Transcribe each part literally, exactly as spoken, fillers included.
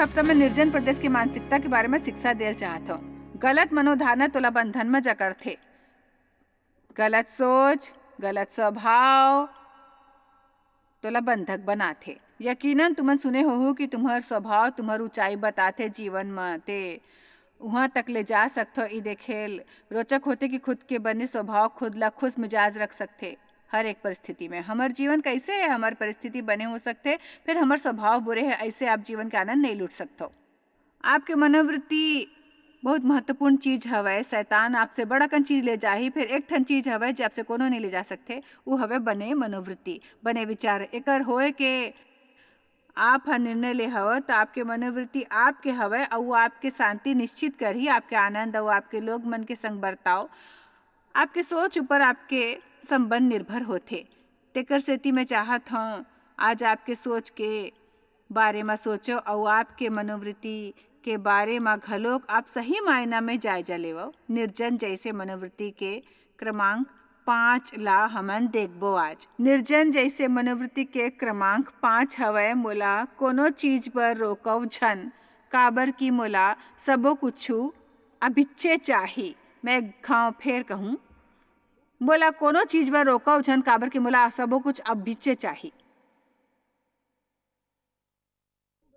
हफ्ता में निर्जन प्रदेश के मानसिकता के बारे में शिक्षा देल चाहत हूँ। गलत मनोधारणा तोला बंधन में जकड़थे। गलत सोच, गलत स्वभाव तोला बंधक बनाथे। यकीनन तुमन सुने होहू कि तुम्हर स्वभाव तुम्हर ऊंचाई बताथे जीवन म। ते उहाँ तक ले जा सकथो, ई देखेल रोचक होथे कि खुद के बने स्वभाव खुद ला खुश मिजाज रख सकथे। हर एक परिस्थिति में हमर जीवन कैसे है, हमर परिस्थिति बने हो सकथे, फिर हमर स्वभाव बुरे है, ऐसे आप जीवन के आनंद नहीं लूट सकथो। आपके मनोवृत्ति बहुत महत्वपूर्ण चीज हवय। शैतान आपसे बड़ अकन चीज ले जाही, फिर एक ठन चीज हवय जे आपसे कोनो नहीं ले जा सकथे, उ हवय बने मनोवृत्ति, बने विचार। एकर होए के आप ह निर्णय ले हव, त आपके मनोवृत्ति आपके हवय अउ वो आपके शांति निश्चित करही, आपके आनंद अउ आपके लोग मन के संग बर्ताव। आपके सोच ऊपर आपके संबंध निर्भर होथे। तेकर सेती मैं चाहत हौं, आज आपके सोच के बारे म सोचो अउ आपके मनोवृत्ति के बारे म घलोक आप सही मायना में जायजा लेवव। निर्जन जैसे मनोवृत्ति के क्रमांक पाँच ला हमन देखबो आज। निर्जन जैसे मनोवृत्ति के क्रमांक पाँच हवय, मोला कोनो चीज बर रोकव झन, काबर कि मोला सबो कुछु अभिच्चे चाही। मैं एक घांव फेर कहूं, मोला कोनो चीज बर रोकव झन, काबर कि मोला सबो कुछ अभिच्चे चाही।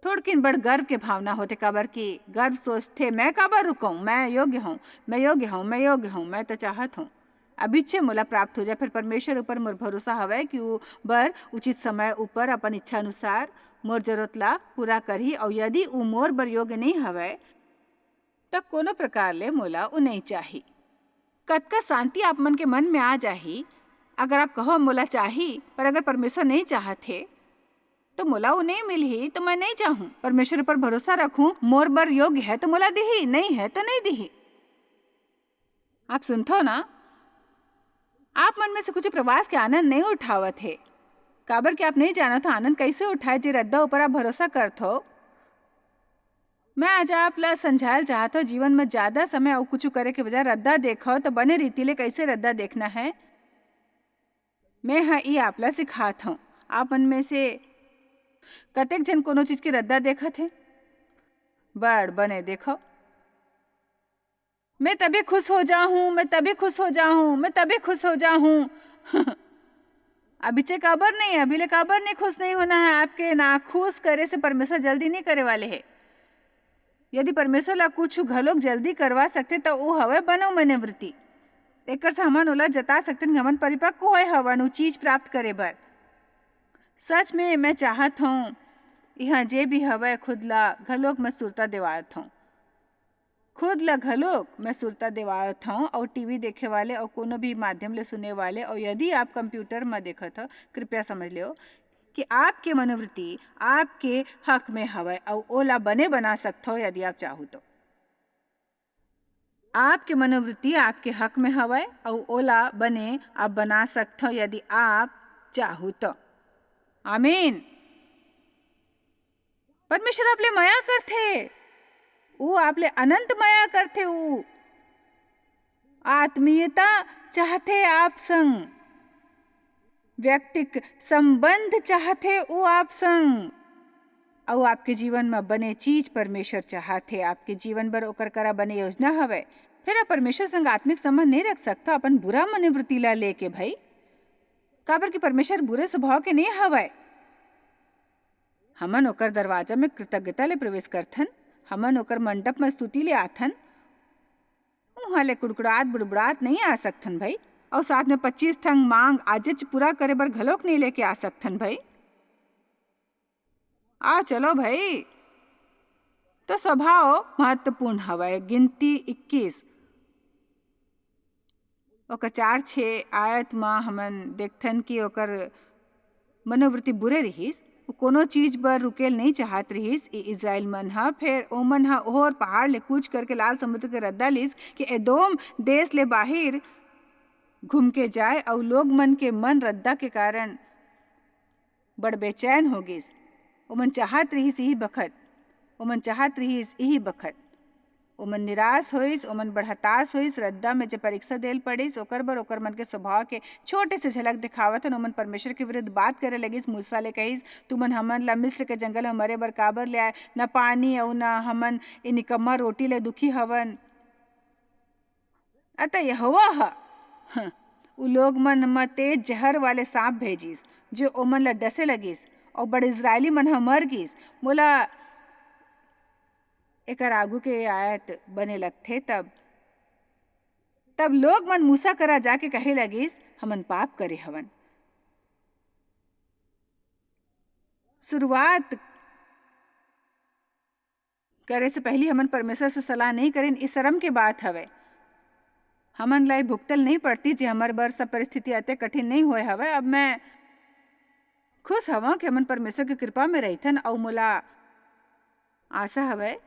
थोड़किन बड़ गर्व के भावना होथे, काबर कि गर्व सोचथे, "मैं काबर रुकऊं? मैं योग्य हूं, मैं योग्य हूं, मैं योग्य हूं, मैं तो चाहत हूं।" अभिच्चे मोला प्राप्त हो जाए, फिर परमेश्वर ऊपर मोर भरोसा हवय कि वो बर उचित समय ऊपर अपन इच्छा अनुसार मोर जरूरत ला पूरा करही, अउ यदि वो मोर बर योग्य नहीं हवय, त कोनो प्रकार ले मोला वो नहीं चाही। कतका शांति आप मन के मन में आ जाही, अगर आप कहो, "मोला चाही," पर अगर परमेश्वर नहीं चाहत हे, तो मोला वो नहीं मिलही, तो मैं नहीं चाहूं। परमेश्वर पर भरोसा रखूं, मोर बर योग्य है तो मोला दिही, नहीं है तो नहीं दिही। आप सुनथो ना, आप मन में से कुछ प्रवास के आनंद नहीं उठावत हे, काबर कि आप नहीं जानत हो आनंद कैसे उठाए, जे रद्दा ऊपर आप भरोसा करथो। मैं आज आप ला समझायल चाहत हूँ, जीवन में ज्यादा समय अउ कुछ करे के बजाय रद्दा देखो, तो बने रीति ले कैसे रद्दा देखना है, मैं ह ई आप ला सिखात हूँ। आप मन में से कतेक झन कोनो चीज के रद्दा देखत हे? बड़ बने देखो, "मैं तभी खुश हो जाहूं, मैं तभी खुश हो जाहूं, मैं तभी खुश हो जाहूं।" अभी चे काबर नहीं, अभी ले काबर नहीं खुश नहीं होना है। आपके ना खुश करे से परमेश्वर जल्दी नहीं करे वाले है। यदि परमेश्वर ला कुछ घलोक जल्दी करवा सकथे, त वो हवय बनो मनोवृत्ति। एकर से हमन ओला जता सकथन कि हमन परिपक्व होए हवन, वो चीज प्राप्त करे बर। सच में मैं चाहत हूँ, यहाँ जे भी हवय, खुद ला घलोक मैं सुरता देवात हूँ। खुद ला घलोक मैं सुरता देवात हौं अउ टीवी देखे वाले अउ कोनो भी माध्यम ले सुने वाले अउ यदि आप कंप्यूटर म देखत हव, कृपया समझ लेव कि आपके मनोवृत्ति आपके हक में हवय अउ ओला बने बना सकथव यदि आप चाहू तो। आपके मनोवृत्ति आपके हक में हवय अउ ओला बने आप बना सकथव यदि आप चाहू तो। आमीन। परमेश्वर आप ले मया करथे, ऊ आप ले अनंत मया करथे, ऊ आत्मीयता चाहथे आप संग, व्यक्तिक संबंध चाहथे ऊ आप संग, अऊ आपके जीवन म बने चीज परमेश्वर चाहथे, आपके जीवन बर ओकर करा बने योजना हवय। फेर आप परमेश्वर संग आत्मिक संबंध नइ रख सकथव अपन बुरा मनोवृत्ति ला लेके भई, काबर कि परमेश्वर बुरे स्वभाव के नइ हवय। हमन ओकर दरवाजा में कृतज्ञता ले प्रवेश करथन, हमन ओकर मंडप में स्तुति ले आथन। उहाँ ले कुड़कुड़ात बुड़बुड़ात नइ आ सकथन भई, अउ साथ में पच्चीस ठंग मांग आजेच पूरा करे बर घलोक नइ लेके आ सकथन भई। आ चलो भई, तो स्वभाव महत्वपूर्ण हवय। गिनती इक्कीस, ओकर चार छे आयत म हमन देखथन कि ओकर मनोवृत्ति बुरे रिहिस, वो कोनो चीज बर रुकेल नइ चाहत रिहिस। ई इजराइल मन ह, फेर ओमन ह ओहर पहाड़ ले कूच करके लाल समुद्र के रद्दा लिस कि एदोम देश ले बाहिर घूम के जाए, अउ लोग मन के मन रद्दा के कारण बड़ बेचैन हो गिस। ओमन चाहत रिहिस इही बखत, ओमन चाहत रिहिस इही बखत। ओमन निराश होइस, ओमन बड़ हताश होइस। रद्दा में जब परीक्षा देल पड़िस, ओकर बर ओकर मन के स्वभाव के छोटे से झलक दिखावत हन, ओमन परमेश्वर के विरुद्ध बात करे लगिस। मूसा ले कहिस, "तुमन हमन ला मिस्र के जंगल में मरे बर काबर ले आए? न पानी अऊ न हमन ए निकम्मा रोटी ले दुखी हवन।" अतः यहोवा ह, हं, उ लोग मन म तेज जहर वाले सांप भेजिस, जो ओमन ला डसे लगिस, अऊ बड़ इस्राएली मन ह मर गिस। मोला एकर आगू के आयत बने लगथे। तब, तब लोग मन मूसा करा जाके कहे लगिस, "हमन पाप करे हवन।" शुरुआत करे से पहिली हमन परमेश्वर से सलाह नइ करेन, ए शरम के बात हवय। हमन ला ए भुगतल नइ पड़तिस, जे हमर बर सब परिस्थिति अतेक कठिन नइ होय हवय। अब मैं खुश हवं कि हमन परमेश्वर के कृपा में रहिथन, अऊ मोला आशा हवय,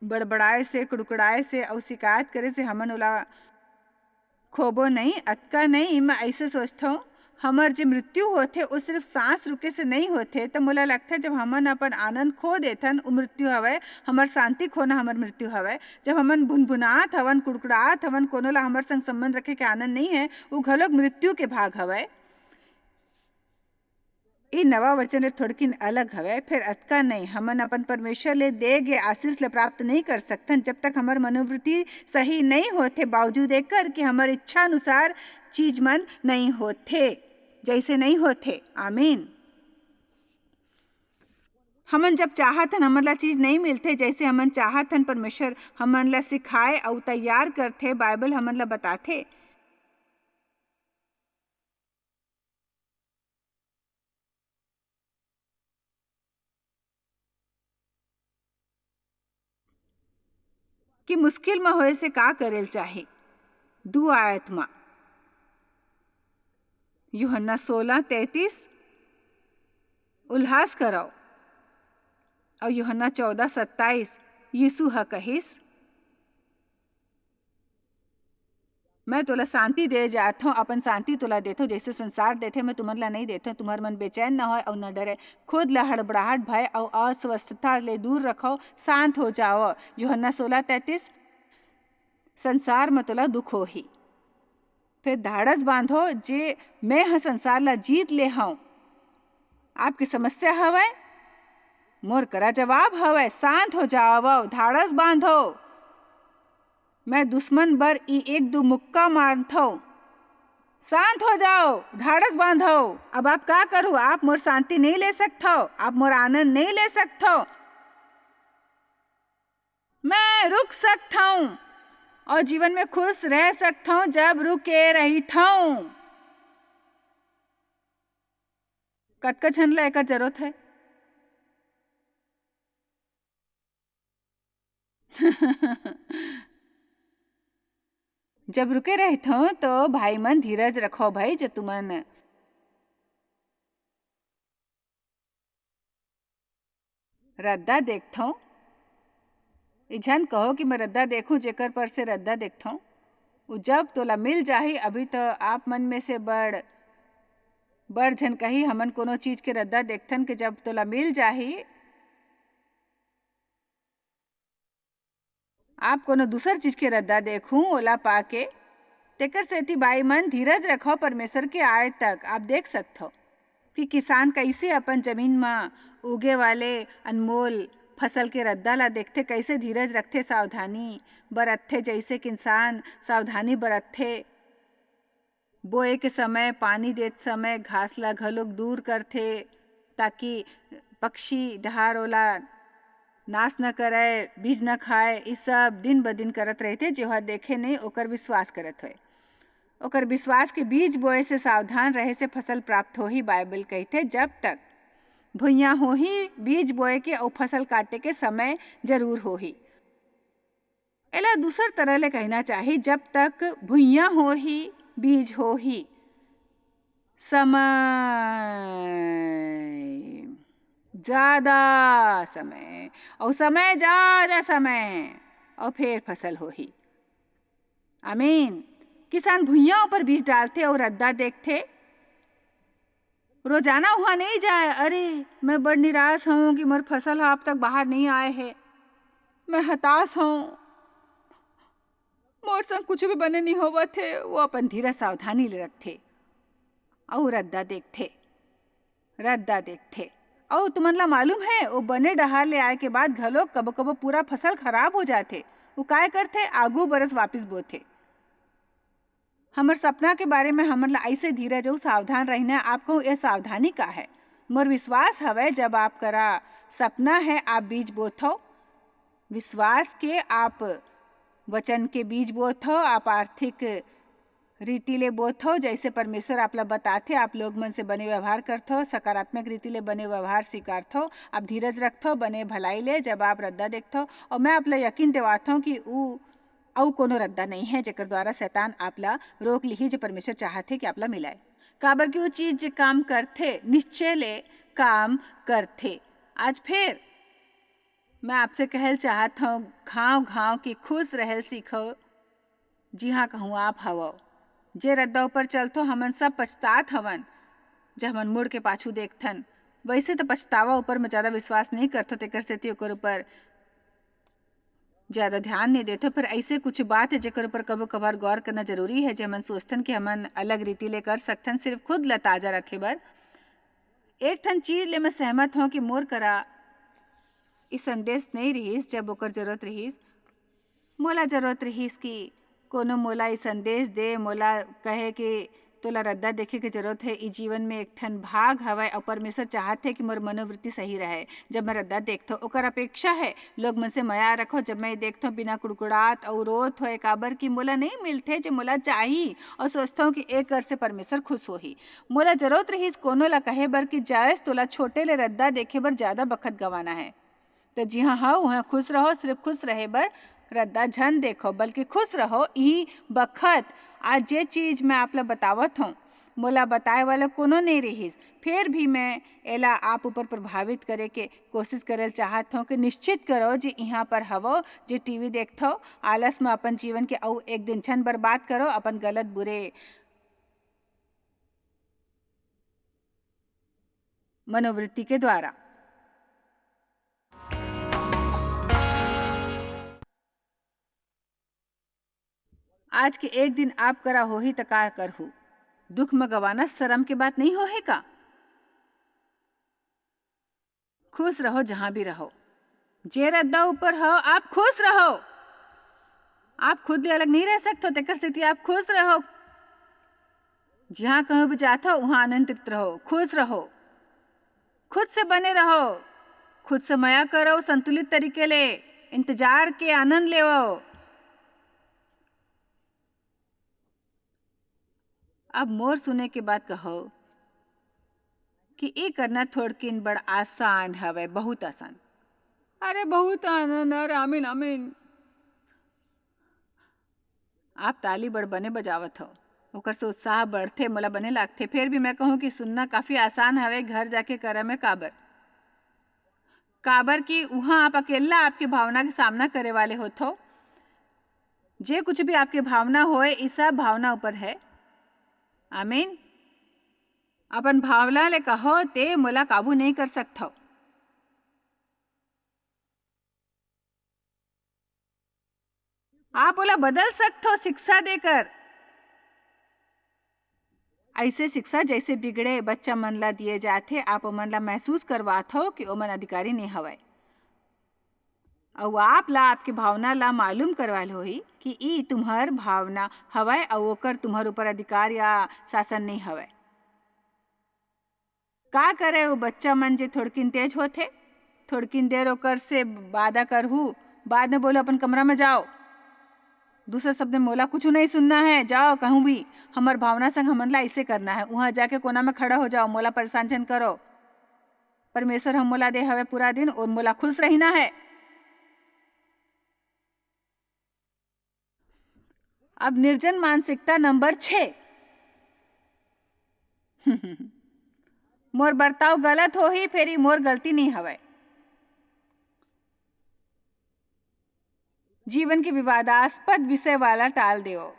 बड़बड़ाए से, कुड़कुड़ाए से अऊ शिकायत करे से हमन ओला खोबो नइ, अतका नइ। मैं अइसे सोचथंव, हमर जे मृत्यु होथे, वो सिर्फ सांस रुके से नइ होथे। त मोला लगथे, जब हमन अपन आनंद खो देथन, वो मृत्यु हवय, हमर शांति खोना हमर मृत्यु हवय। जब हमन भुनभुनात हवन, कुड़कुड़ात हवन, कोनो ला हमर संग संबंध रखे के आनंद नइ हे, वो घलोक मृत्यु के भाग हवय। ए नवा वचन ले थोड़किन अलग हवय, फेर अतका नइ, हमन अपन परमेश्वर ले दे गे आशीष ल प्राप्त नइ कर सकथन, जब तक हमर मनोवृत्ति सही नइ होथे, बावजूद एकर कि हमर इच्छा अनुसार चीज मन नइ होथे, जइसे नइ होथे। आमीन। हमन जब चाहत हन, हमन ला चीज नइ मिलथे, जइसे हमन चाहत हन, परमेश्वर हमन ला सिखाए अऊ तैयार करथे, बाइबल हमन ला बताथे। कि मुश्किल म होए से का करेल चाही। दू आयत म, यूहन्ना सोलह तैंतीस, "उल्लास करव," अउ यूहन्ना चौदह सत्ताईस, यीशु ह कहिस, "मैं तोला शांति दे जात हंव, अपन शांति तोला देथंव, जइसे संसार देथे, मैं तुमन ला नइं देथंव। तुम्हर मन बेचैन न होय अउ न डरे। खुद ला हड़बड़ाहट, भय अउ अस्वस्थता ले दूर रखव, शांत हो जावव।" यूहन्ना सोलह तैंतीस, "संसार म तोला दुख होही, फेर धाड़स बांधो, जे मैं ह संसार ला जीत ले हंव।" आपके समस्या हवय, मोर करा जवाब हवय, शांत हो जावव, धाड़स बांधो। मैं दुश्मन बर ई एक दू मुक्का मारथंव। शांत हो जाओ, धाड़स बांधो। अब आप का करू? आप मोर शांति नइं ले सकथव, आप मोर आनंद नइं ले सकथव। मैं रुक सकथंव अउ जीवन में खुश रह सकथंव, जब रुके रहिथंव। कतका झन ला एकर जरूरत हे? जब रुके रहिथंव, तो भाई मन, धीरज रखव भाई, जब तुमन रद्दा देखथंव, ए झन कहो कि मैं रद्दा देखहूं, जेकर पर से रद्दा देखथंव, उ जब तोला मिल जाही। अभी तो आप मन में से बड़, बड़ झन कही, "हमन कोनो चीज के रद्दा देखथन कि जब तोला मिल जाही।" आप कोनो दूसर चीज के रद्दा देखहूं, ओला पाके। तेकर सेती बाई मन, धीरज रखव परमेश्वर के आय तक। आप देख सकथव कि किसान कइसे अपन जमीन म उगे वाले अनमोल फसल के रद्दा ला देखथे, कइसे धीरज रखथे, सावधानी बरतथे, जइसे कि इंसान सावधानी बरतथे। बोए के समय, पानी देत समय घास ला घलोक दूर करथे, ताकि पक्षी डहार ओला नाश न करय, बीज न खाय। ई सब दिन ब दिन करत रहिथे, जेहा देखे नइ, ओकर विश्वास करत होय। ओकर विश्वास के बीज बोए से सावधान रहे से फसल प्राप्त होही, बाइबल कहिथे। जब तक भुइयां होही, बीज बोए के अउ फसल काटे के समय जरूर होही। एला दूसर तरह ले कहना चाही, जब तक भुइयां होही, बीज होही, समय, ज्यादा समय, अउ समय, ज्यादा समय, अउ फेर फसल होही। आमीन। किसान भुइयां ऊपर बीज डालथे अउ रद्दा देखथे। रोजाना उहाँ नइ जाय, "अरे, मैं बड़ निराश हूँ कि मोर फसल ह अब तक बाहर नइ आय हे। मैं हताश हूँ।" मोर संग कुछ भी बने नहीं होवत हे, वो अपन धीरज सावधानी ले रखथे। अउ रद्दा देखथे, रद्दा देखथे। अउ तुमन ला मालूम हे, वो बने डहार ले आए के बाद घलो कबो-कबो पूरा फसल खराब हो जाथे। वो काय करथे, आगू बरस वापिस बोथे। हमर सपना के बारे में हमन ला ऐसे धीरज अउ सावधान रहना हे। आप कहूँ, ये सावधानी का हे? मोर विश्वास हवय, जब आप करा सपना हे, आप बीज बोथव, विश्वास के आप वचन के बीज बोथव, आप आर्थिक रीति ले बोथव, जैसे परमेश्वर आप ला बताथे, आप लोग मन से बने व्यवहार करथव, सकारात्मक रीति ले बने व्यवहार स्वीकारथव, आप धीरज रखथव, बने भलाई ले, जब आप रद्दा देखथव, और मैं आप ला यकीन दिवाथव कि ऊ अउ कोनो रद्दा नहीं है, जेकर द्वारा शैतान आप ला रोक लिही, जे परमेश्वर चाहत हे कि आप ला मिलाए। काबर कि वो चीज जे काम करथे, निश्चय ले काम करथे। आज फिर मैं आपसे कहल चाहत हूँ, घाव घाव के खुश रहल सीखो, जिहाँ कहूँ आप हवव। जे रद्दा ऊपर चलथो, हमन सब पछतात हवन, जब हमन मुड़ के पाछू देखथन। वैसे तो पछतावा ऊपर मैं ज्यादा विश्वास नहीं करथो, तेकर सेती ओकर ऊपर ज्यादा ध्यान नहीं देथो, पर ऐसे कुछ बात है, जेकर ऊपर कभो कभार गौर करना जरूरी है, जे हमन सोचथन कि हमन अलग रीति ले कर सकथन, सिर्फ खुद ला ताजा रखे बर। एक ठन चीज ले मैं सहमत हूँ कि मोर करा ई संदेश नहीं रहिस, जब ओकर जरूरत रहिस। मोला जरूरत रहिस कि कोनो मोला ई संदेश दे, मोला कहे कि तोला रद्दा देखे के जरूरत है। ई जीवन में एक ठन भाग हवय, अउ परमेश्वर चाहत है कि मोर मनोवृत्ति सही रहे। जब मैं रद्दा देखथों, ओकर अपेक्षा है, लोग मन से मया रखो। जब मैं देखथों बिना कुड़कुड़ात अउ रोत होए, काबर कि मोला नहीं मिलथे जे मोला चाही, अउ सोचथों कि ए कर से परमेश्वर खुश होही। मोला जरूरत रहिस कोनो ला कहे बर कि जायस, तोला छोटे ले रद्दा देखे बर ज्यादा बखत गंवाना है। तो जिहाँ हव, उहाँ खुश रहो, सिर्फ खुश रहे बर रद्दा झन देखो, बल्कि खुश रहो। ई बखत आज जे चीज मैं आप ला बतावत हूँ, मोला बताए वाला कोनो नहीं रहिस, फिर भी मैं एला आप ऊपर प्रभावित करे के कोशिश करल चाहत हूँ कि निश्चित करो जे इहाँ पर हवो, जे टीवी देखथो, आलस में अपन जीवन के अउ एक दिन झन बर्बाद करो अपन गलत बुरे मनोवृत्ति के द्वारा। आज के एक दिन आप करा होही त का करहू? दुख म गवाना शरम के बात नहीं होही का? खुश रहो जहाँ भी रहो। जे रद्दा ऊपर हो, आप खुश रहो। आप खुद ले अलग नहीं रह सकते हो, तेकर सेती आप खुश रहो। जहाँ कहूँ भी जात हो, वहाँ आनंदित रहो, खुश रहो, खुद से बने रहो, खुद से मया करो, संतुलित तरीके ले इंतजार के आनंद लेवो। अब मोर सुने के बात कहो कि ए करना थोड़किन बड़ आसान हवय, बहुत आसान। अरे बहुत आनंद, अरे आमीन, आमीन। आप ताली बड़ बने बजावत हो, ओकर से उत्साह बढ़थे, मोला बने लागथे। फेर भी मैं कहूँ कि सुनना काफी आसान हवे, घर जाके करम है। काबर? काबर कि उहाँ आप अकेल्ला आपके भावना के सामना करे वाले होथो। जे कुछ भी आपके भावना होए, ई सब भावना ऊपर है। आमीन। अपन भावना ले कहो, ते मोला काबू नहीं कर सकथो। आप ओला बदल सकथो शिक्षा देकर। ऐसे शिक्षा जैसे बिगड़े बच्चा मन ला दिए जाथे, आप ओमन ला महसूस करवाथो कि ओमन अधिकारी नहीं हवय। अउ आप ला आपके भावना ला मालूम करवाल होही कि ई तुम्हर भावना हवय अउ ओकर तुम्हर ऊपर अधिकार या शासन नहीं हवय। का करे वो बच्चा मन जे थोड़किन तेज होथे, थोड़किन देर ओकर से वादा करहू, बाद में बोलो, "अपन कमरा में जाओ।" दूसरा शब्द में, "मोला कुछ नहीं सुनना है, जाओ कहूँ भी।" हमर भावना संग हमन ला ऐसे करना है, वहाँ जाके कोना में खड़ा हो जाओ, "मोला परेशान झन करो, परमेश्वर हम मोला दे हवे पूरा दिन और मोला खुश रहना है।" अब निर्जन मानसिकता नंबर छः। मोर बर्ताव गलत होही, फेर ई मोर गलती नहीं हवय। जीवन के विवादास्पद विषय वाला टाल देव।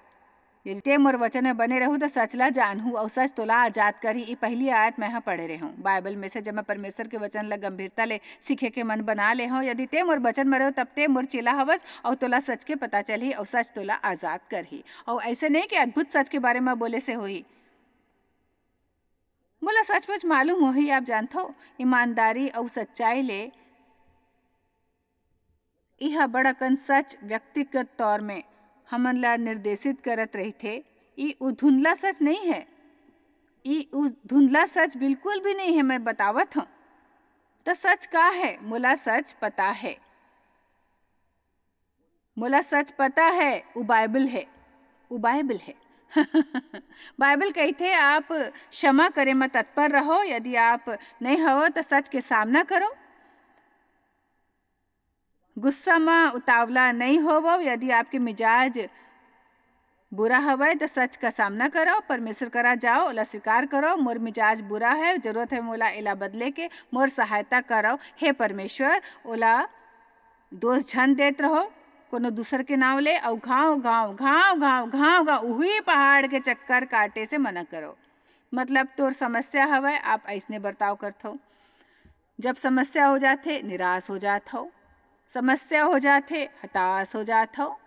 यदि ते मोर वचन में बने रहू, त सच ला जानहू, अउ सच तोला आजाद करही। ई पहिली आयत मैं ह पढ़े रेहूं बाइबल में से, जब मैं परमेश्वर के वचन ला गंभीरता ले सीखे के मन बना ले हूं। यदि ते मोर वचन में रहो, तब ते मोर चेला हवस, अउ तोला सच के पता चलही, अउ सच तोला आजाद करही। अउ ऐसे नहीं कि अद्भुत सच के बारे में बोले से होही। मोला सचमुच मालूम होही, आप जानथो, ईमानदारी अउ सच्चाई ले इहा बड़ अकन सच व्यक्तिगत तौर में हमन ला निर्देशित करत रहिथे। ई उ धुंधला सच नहीं है, ई उ धुंधला सच बिल्कुल भी नहीं है। मैं बतावत हूँ, त सच का है? मोला सच पता है, मोला सच पता है, उ बाइबल है, उ बाइबल है। बाइबल कहिथे, आप क्षमा करे म तत्पर रहो। यदि आप नहीं हो, त सच के सामना करो। गुस्सा म उतावला नहीं होवो। यदि आपके मिजाज बुरा हवय, त सच का सामना करो, परमेश्वर करा जाओ, ओला स्वीकार करो, मोर मिजाज बुरा है, जरूरत है मोला एला बदले के, मोर सहायता करो, हे परमेश्वर। ओला दोष झन देत रहो कोनो दूसर के नाव ले, अउ घाव घाव घाव घाव घाव घाव उही पहाड़ के चक्कर काटे से मना करो। मतलब तोर समस्या हवय, आप ऐसने बर्ताव करथो। जब समस्या हो जाथे, निराश हो जात हो, समस्या हो जाथे, हताश हो जात हो,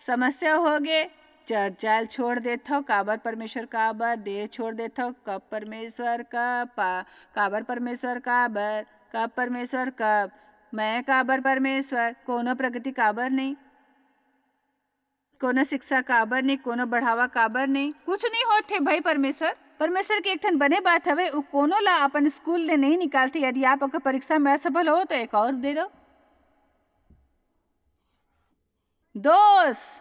समस्या होगे, चर्च जायल छोड़ देत हो। काबर परमेश्वर, काबर देश छोड़ देत हो? कब परमेश्वर, कब पा-, काबर परमेश्वर, काबर, कब परमेश्वर, कब मैं, काबर परमेश्वर, कोनो प्रगति काबर नहीं, कोनो शिक्षा काबर नहीं, कोनो बढ़ावा काबर नहीं? कुछ नहीं होत हे भाई। परमेश्वर, परमेश्वर के एक ठन बने बात हवे, उ कोनो ला अपन स्कूल ले नहीं निकालथे। यदि आप ओकर परीक्षा में असफल हो, तो एक और दे दो। दोष,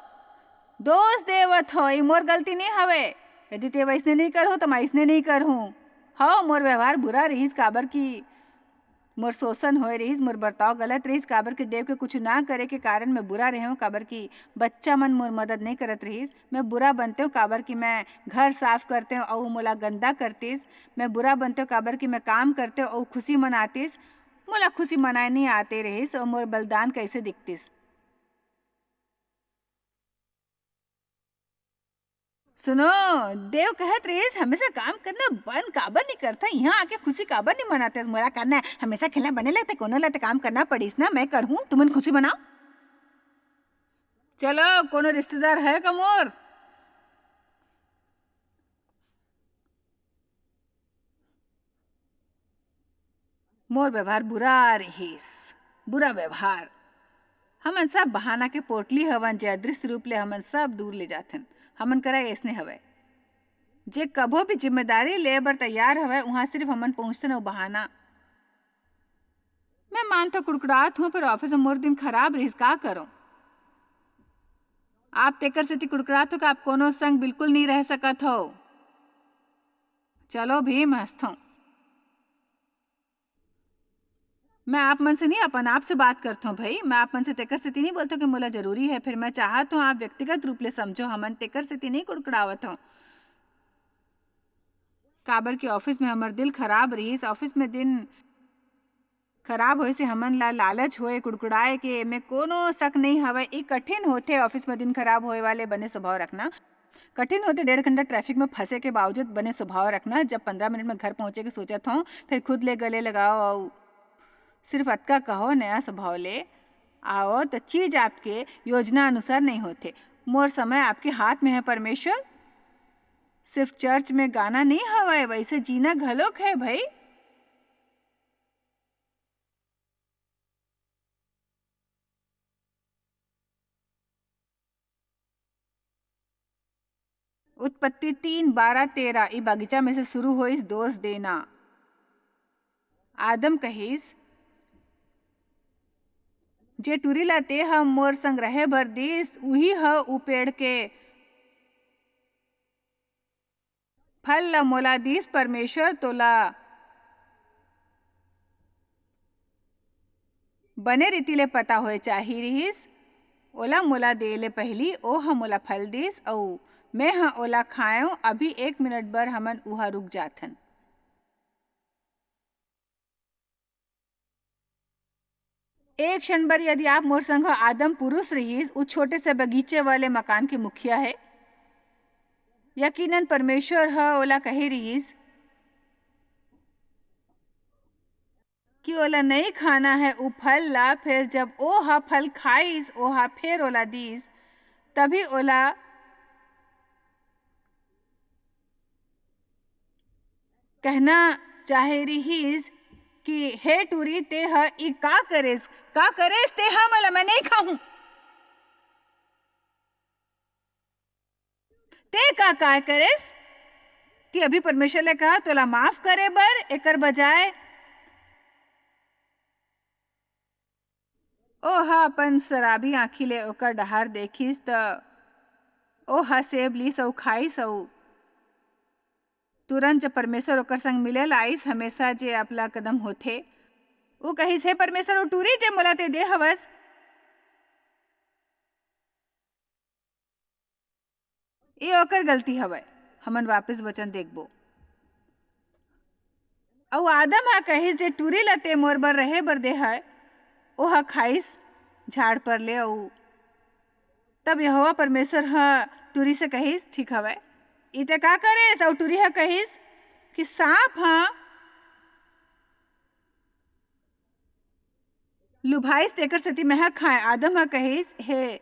दोष देवत हो, ई मोर गलती नहीं हवे। यदि ते वैसने नहीं करहू, तो मैं ऐसने नहीं करहूँ। हो, मोर व्यवहार बुरा रहिस, काबर कि मोर शोषण होए रहिस, मोर बर्ताव गलत रहिस, काबर कि देव के कुछ ना करे के कारण मैं बुरा रहे हूँ, काबर कि बच्चा मन मोर मदद नहीं करत रहिस। मैं बुरा बनते हूँ, काबर कि मैं घर साफ करते हूँ, अउ मोला गंदा करतिस। मैं बुरा बनते हूँ, काबर कि मैं काम करते हूँ, अउ खुशी मनातिस। मोला खुशी मनाए नहीं आते रहिस, अउ मोर बलिदान कैसे दिखतिस? सुनो, देव कहत रहिस, "हमेशा काम करना बंद काबर नहीं करता? यहाँ आके खुशी काबर नहीं मनाते?" मोला करना है, हमेशा खेलना बने लगता, कोनो ला तो काम करना पड़िस ना, मैं करहूँ, तुमन खुशी मनाओ। चलो, कोनो रिश्तेदार है का मोर? मोर व्यवहार बुरा रिहिस, बुरा व्यवहार। हमन सब बहाना के पोटली हवन, जे अदृश्य रूप ले हमन सब दूर ले जाथन। हमन करा ऐसने हवय, जे कभो भी जिम्मेदारी ले बर तैयार हवय, उहाँ सिर्फ हमन पहुँचथन अउ बहाना। मैं मानथव कुड़कुड़ात हूँ, पर ऑफिस में मोर दिन खराब रिहिस, का करों? आप तेकर सेती कुड़कुड़ात हो कि आप कोनो संग बिल्कुल नहीं रह सकत हो। चलो भीम, हंसथों। मैं आप मन से नहीं, अपन आप से बात करथों भाई। मैं आप मन से तेकर सेती नहीं बोलथों कि मोला जरूरी है, फिर मैं चाहत हूँ आप व्यक्तिगत रूप ले समझो, हमन तेकर सेती नहीं कुड़कुड़ावत हों। काबर कि ऑफिस में हमर दिल खराब रहिस, ऑफिस में दिन खराब होए से हमन ला लालच होए कुड़कुड़ाए के, एमे कोनो शक नहीं हवय। ई कठिन होथे ऑफिस में दिन खराब होए वाले बने स्वभाव रखना। कठिन होथे डेढ़ घंटा ट्रैफिक में फंसे के बावजूद बने स्वभाव रखना। जब पंद्रह मिनट में घर पहुंचे के सोचत हो, फिर खुद ले गले लगाओ अउ सिर्फ अतका कहो, नया स्वभाव ले आओ, त चीज आपके योजना अनुसार नहीं होथे। मोर समय आपके हाथ में है परमेश्वर। सिर्फ चर्च में गाना नहीं हवय, वैसे जीना घलोक है भाई। उत्पत्ति तीन, बारह, तेरह, ई बगीचा में से शुरू होइस दोष देना। आदम कहिस, "जे टूरी ला ते ह मोर संग रहे बर दिस, उही ह उ पेड़ के फल ला मोला दिस।" परमेश्वर तोला बने रीति ले पता होए चाही रिहिस। ओला मोला दे ले पहिली ओह मोला फल दिस, अऊ मैं ह ओला खाएंव। अभी एक मिनट बर हमन उहा रुक जाथन। एक क्षण बर यदि आप मोर संग ह, आदम पुरुष रिहिस, उ छोटे से बगीचे वाले मकान के मुखिया हे। यकीनन परमेश्वर ह ओला कहे रिहिस कि ओला नइ खाना है उ फल ला। फिर जब ओ ह फल खाइस, ओ ह फिर ओला दीस, तभी ओला कहना चाहे रिहिस कि हे टूरी, ते ह ई का करेस? का करेस ते ह मोला? मैं नइ खाहूं। ते का काय करेस? ते अभी परमेश्वर ले कहा तोला माफ करे बर, एकर बजाय ओह अपन शराबी आँखी ले ओकर डहार देखिस, त ओह सेब लीस अऊ खाइस, अऊ तुरंत जब परमेश्वर ओकर संग मिले ला आइस, हमेशा जे अपला कदम होथे, ऊ कहिस, "हे परमेश्वर, ओ टूरी जे मोला ते दे हवस, ये ओकर गलती हवय, हमन वापस वचन देखबो।" अऊ आदम ह कहिस, "जे टूरी ल ते मोर बर रहे बर दे हय।" ओह खाइस झाड़ पर ले, अऊ तब यहोवा परमेश्वर ह टूरी से कहिस, "ठीक हवय।" इते का करेस? अऊ टूरी ह कहिस कि सांप ह लुभाइस, तेकर सेती मैं ह खाए। आदम ह कहिस, "हे,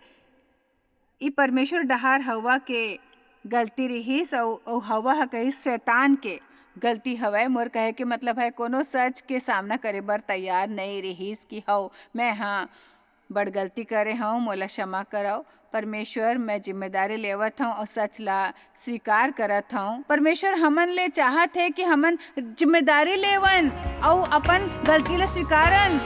ई परमेश्वर डहार हवा के गलती रिहिस, अऊ, अऊ हवा ह कहिस, शैतान के गलती हवय।" मोर कहे के मतलब है, कोनो सच के सामना करे बर तैयार नइ रिहिस कि, "हव, मैं ह बड़ गलती करे हव, मोला क्षमा करव।" परमेश्वर, मैं जिम्मेदारी लेवत हंव अऊ सच ला स्वीकार करत हंव। परमेश्वर हमन ले चाहत हे कि हमन जिम्मेदारी लेवन अऊ अपन गलती ला स्वीकारन।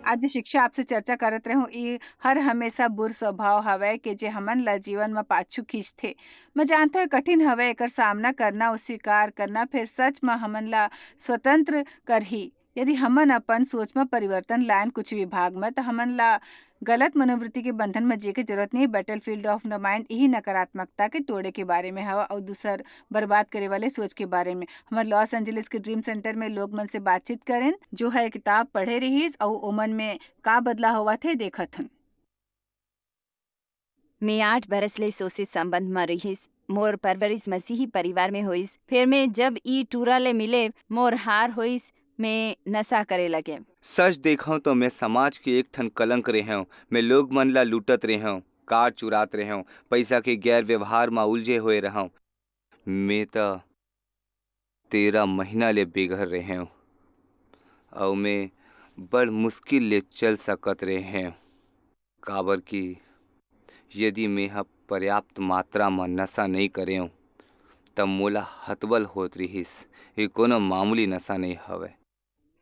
आज जे शिक्षा आपसे चर्चा करत रहूं, ई हर हमेशा बुर स्वभाव हवय के जे हमन ला जीवन म पाछू खींचथे। मैं जानथों, ये कठिन हवय एकर सामना करना अऊ स्वीकार करना, फेर सच म हमन ला स्वतंत्र करही। यदि हमन अपन सोच म परिवर्तन लायन कुछ विभाग म, त हमन ला गलत मनोवृत्ति के बंधन म जिए के जरूरत नहीं। Battlefield of the Mind इही नकारात्मकता के तोड़े के बारे में हवा अउ दूसर बर्बाद करे वाले सोच के बारे में। हमर लॉस एंजलिस के ड्रीम सेंटर में लोग मन से बातचीत करेन, जो ह ये किताब पढ़े रिहिस अउ ओमन में का बदलाव होवत हे, देखत हन। मैं आठ बरस ले शोषित संबंध म रिहिस। मोर परवरिश मसीही परिवार में होइस। फेर मैं जब ई टूरा ले मिले, मोर हार होइस, मैं नशा करे लगे। सच देखंव तो मैं समाज के एक ठन कलंक रेहेंव। मैं लोग मन ला लूटत रेहेंव, कार चुरात रेहेंव, पइसा के गैर व्यवहार म उलझे होए रहंव। मैं त तेरह महीना ले बेघर रेहेंव, अउ मैं बड़ मुश्किल ले चल सकत रेहेंव, काबर कि यदि मेंह पर्याप्त मात्रा म नशा नइ करेंव, त मोला हतबल होत रिहिस। ये कोनो मामूली नशा नइ हवय।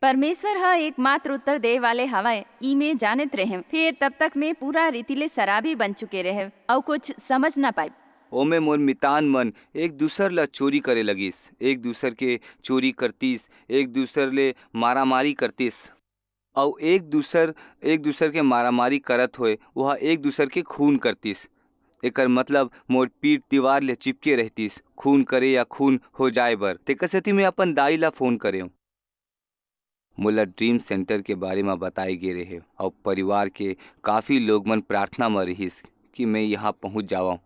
परमेश्वर ह एकमात्र उत्तर देय वाले हवय, ई मैं जानत रेहेंव। फेर तब तक मैं पूरा रीति ले शराबी बन चुके रेहेंव, अउ कुछ समझ न पाइब। ओमे मोर मितान मन एक दूसर ला चोरी करे लगिस, एक दूसर के चोरी करतिस, एक दूसर ले मारामारी करतिस, अउ एक दूसर, एक दूसर के मारामारी करत होए, ओहा एक दूसर के खून करतिस। एकर मतलब मोर पीठ दीवार ले चिपके रहतिस, खून करे या खून हो जाए बर। तेकर सेती मैं अपन दाई ला फोन करेंव। मोला ड्रीम सेंटर के बारे म बताए गे रेहे अउ परिवार के काफी लोग मन प्रार्थना म रिहिस कि मैं यहाँ पहुँच जावंव।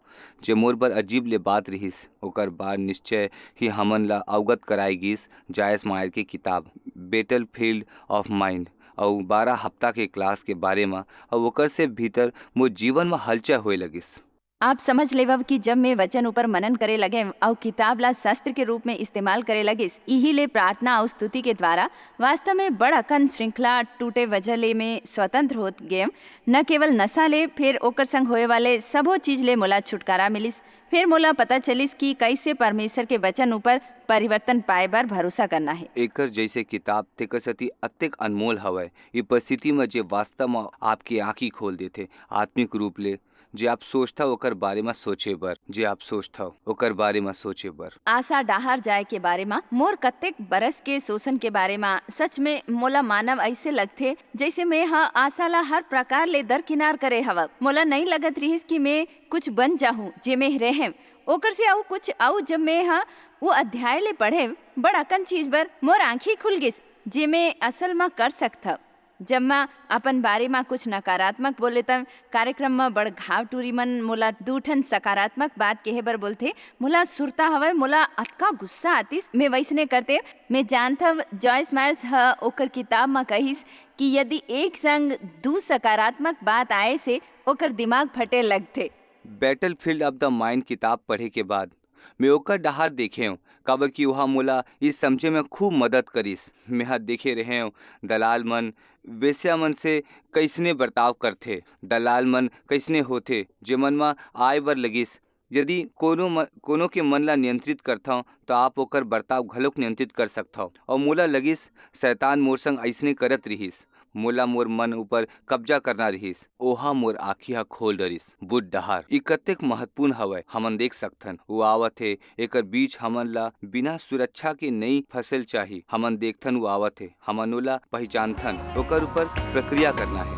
जे मोर बर अजीब ले बात रिहिस, ओकर बाद निश्चय ही हमन ला अवगत कराए गिस जायस मायर के किताब Battlefield of Mind अउ बारह हफ्ता के क्लास के बारे म, अउ ओकर से भीतर मोर जीवन म हलचल होए लगिस। आप समझ लेवव कि जब मैं वचन ऊपर मनन करे लगेंव अउ किताब ला शस्त्र के रूप में इस्तेमाल करे लगिस, इही ले प्रार्थना अउ स्तुति के द्वारा वास्तव में बड़ अकन श्रृंखला टूटे वजह ले मैं स्वतंत्र होत गेंव। न केवल नशा ले, फेर ओकर संग होए वाले सबो चीज ले मोला छुटकारा मिलिस। फेर मोला पता चलिस कि कइसे परमेश्वर के वचन ऊपर परिवर्तन पाए बर भरोसा करना हे। एकर जइसे किताब तेकर सेती अतेक अनमोल हवय। ये परिस्थिति म जे वास्तव म आपके आँखी खोल देथे, आत्मिक रूप ले, जे आप सोचथव ओकर बारे म सोचे बर, जे आप सोचथव ओकर बारे म सोचे बर। आशा डाहर जाए के बारे म, मोर कतेक बरस के शोषण के बारे म, सच में मोला मानव अइसे लगथे, जइसे मैं ह आशा ला हर प्रकार ले दरकिनार करे हवव। मोला नइ लगत रिहिस कि मैं कुछ बन जाहूं, जे मैं रेहेंव। ओकर से अउ कुछ अउ जब मैं ह वो अध्याय ले पढ़ेंव, बड़ अकन चीज बर मोर आँखी खुल गिस, जे मैं असल म कर सकथव। जब मैं अपन बारे म कुछ नकारात्मक बोले, त कार्यक्रम म बड़ घाव टूरी मन मोला दू ठन सकारात्मक बात कहे बर बोलथे। मोला सुरता हवय, मोला अतका गुस्सा आतिस, मैं वइसने करते। मैं जानथव, जॉयस मायर्स ह ओकर किताब म कहिस कि यदि एक संग दू सकारात्मक बात आए से ओकर दिमाग फटे लगथे। Battlefield of the Mind किताब पढ़े के बाद मैं ओकर डहार देखेंव, काबर कि ओहा मोला इस समझे में खूब मदद करिस। मेंहा देखे रहेंव, दलाल मन वेश्या मन से कइसने बर्ताव करथे, दलाल मन कइसने होथे, जेमन म आय बर लगिस। यदि कोनो म-, कोनो के मन ला नियंत्रित करथव, त आप ओकर बर्ताव घलोक नियंत्रित कर सकथव। अउ मोला लगिस, शैतान मोर संग अइसने करत रिहिस। मोला मोर मन ऊपर कब्जा करना रिहिस। ओहा मोर आँखी हा खोल डरिस। बुध डहार, ई कतेक महत्वपूर्ण हवय। हमन देख सकथन, वो आवत हे। एकर बीच हमन ला बिना सुरक्षा के नई फसल चाही। हमन देखथन, वो आवत हे। हमन ओला पहिचानथन, ओकर ऊपर प्रक्रिया करना हे।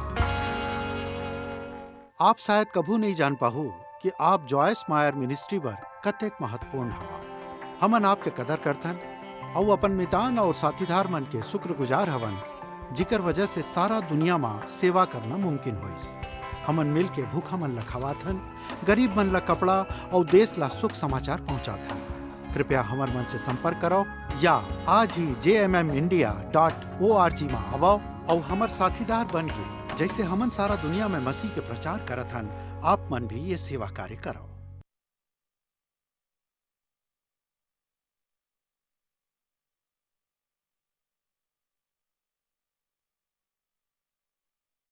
आप शायद कभू नइ जान पाहू कि आप जॉयस मायर मिनिस्ट्री बर कतेक महत्वपूर्ण हवव। हमन आपके कदर करथन अउ अपन मितान अउ साथीदार मन के शुक्रगुजार हवन, जिकर वजह से सारा दुनिया म सेवा करना मुमकिन होइस। हमन मिल के भूखा मन ल खवाथन, गरीब मन ल कपड़ा अउ देश ला सुख समाचार पहुंचाथन। कृपया हमर मन से संपर्क करव या आज ही जे M M India dot O R G म आवव अउ हमर साथीदार बन के, जइसे हमन सारा दुनिया में मसीह के प्रचार करत हन, आप मन भी ये सेवा कार्य करव।